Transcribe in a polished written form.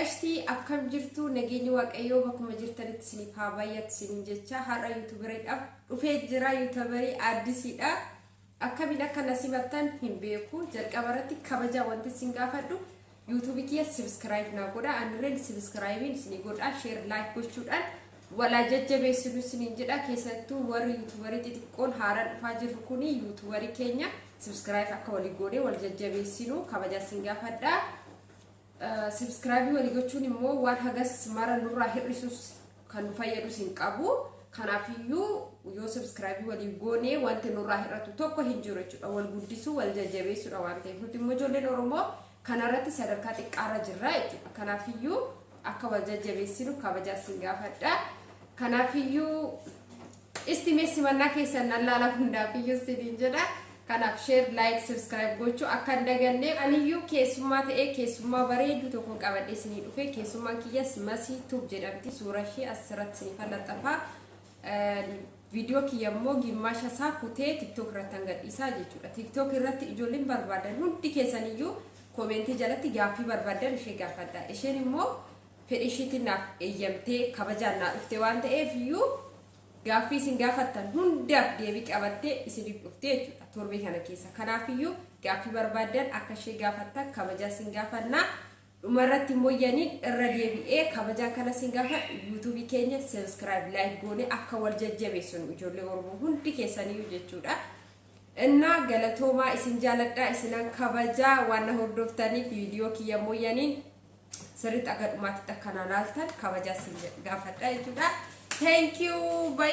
Qashtii, akkam jirtu? Nageenyi Waaqayyoo bakkuma jirtanitti isiniif haa baay'atu isiniin jecha, har'a YouTuberiidhaaf dhufee jira. YouTuberii addisiidha. Akkamiin akka na simattan hin beeku. Jalqaba irratti kabajaa wanti isin gaafadhu, YouTubeii kiyya subscribe naa godha. Anirreen subscribeiin isinii godha. Share, like gochuudhaan walaa jajjabeessinu isiniin jedha. Keessattuu warri YouTuberii xixiqqoon haaraan dhufaa jirru kuni YouTuberii keenya subscribe akka walii goonee wal jajjabeessinu kabajaa isin gaafadha. Subscribeii walii gochuun immoo waan hagas mara nurraa hir'isus kan nu fayyadus hin qabu. Kanaafiyyuu yoo subscribeii walii goonee wanti nurraa hir'atu tokko hin jiru jechuudha. Wal guddisuu, wal jajjabeessuudha waan ta'eef. Nuti immoo ijoolleen Oromoo kanarratti sadarkaa xiqqaarra jirra jechuudha. Kanaafiyyuu akka wal jajjabeessinu kabajaa isin gaafadha. Kanaafiyyuu istimee simannaa keessan nan laala hundaafiyyuu isiniin jedha. Kanaaf share, like, subscribe gochuu akka hin daganne. Aniyyuu keessummaa ta'ee keessummaa bareedu tokko qabadhee isinii dhufe. Keessummaan kiyyas Masii Tube jedhamti. Suura ishee asirratti isiniif laxxafaa. Viidiyoo kiyya immoo gimmaasha isaa kutee TikTok irratti hangadhiisaa jechuudha. TikTok irratti ijoolleen barbaadan hundi keessaniyyuu commentii jalatti gaaffii barbaadan ishee gaafadha. Isheen immoo fedhii isheetiin naaf eeyyamtee kabajaan naa dhufte waan ta'eef iyyuu gaaffii isin gaafattan hundaaf deebii qabattee isiniif dhufte jechuudha torbee kana keessa. Kanaafiyyuu gaaffii barbaadan akka ishee gaafattan kabajaa isin gaafannaa. Dhumarratti immoo yaniin irra deebi'ee kabajaan kana isin gaafadhu, YouTubeii keenya subscribe, like goone akka wal jajjabeessinu ijoollee Oromoo hundi keessaniyyuu jechuudha. Innaa galatoomaa, isin jaaladhaa, isinan kabajaa waan na hordoftaniif. Viidiyoo kiyya immoo yaniin sirriitti akka dhumaatti akka na laaltan kabajaa isin gaafadha jechuudha. Thank you. Bye.